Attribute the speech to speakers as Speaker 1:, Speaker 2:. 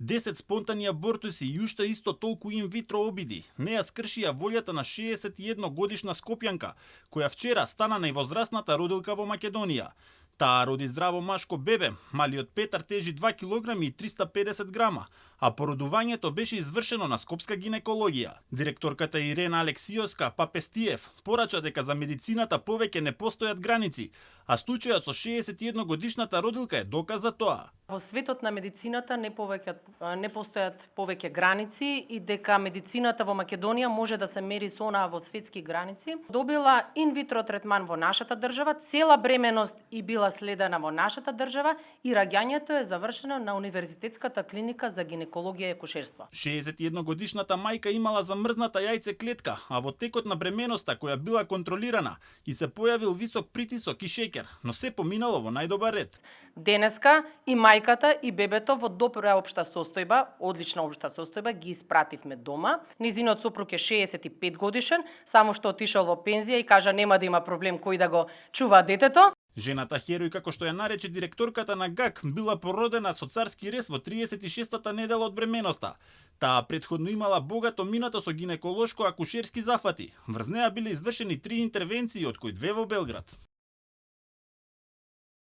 Speaker 1: 10 спонтани абортуси и уште исто толку инвитро обиди не ја скршија волјата на 61 годишна скопјанка, која вчера стана највозрасната родилка во Македонија. Таа роди здраво машко бебе, малиот Петар тежи 2 кг и 350 грама, а породувањето беше извршено на скопска гинекологија. Директорката Ирена Алексиовска Папестиев порача дека за медицината повеќе не постојат граници, а случајот со 61 годишната родилка е доказ за тоа.
Speaker 2: Во светот на медицината не постојат повеќе граници и дека медицината во Македонија може да се мери со онаа во светски граници. Добила инвитро третман во нашата држава, цела бременост и била следена во нашата држава и раѓањето е завршено на Универзитетската клиника за гинекологија и акушерство.
Speaker 1: 61 годишната мајка имала замрзната јајцеклетка, а во текот на бременоста која била контролирана и се појавил висок притисок и шеќер, но се поминало во најдобар ред.
Speaker 2: Денеска и мајката и бебето во добра општа состојба, одлична општа состојба, ги испративме дома. Низинот сопруг е 65 годишен, само што отишол во пензија и кажа нема да има проблем кој да го чува детето.
Speaker 1: Жената херој, како што ја нарече директорката на ГАК, била породена со царски рез во 36-та недела од бременоста. Таа претходно имала богато минато со гинеколошко-акушерски зафати. Врз неа биле извршени 3 интервенции, од кои 2 во Белград.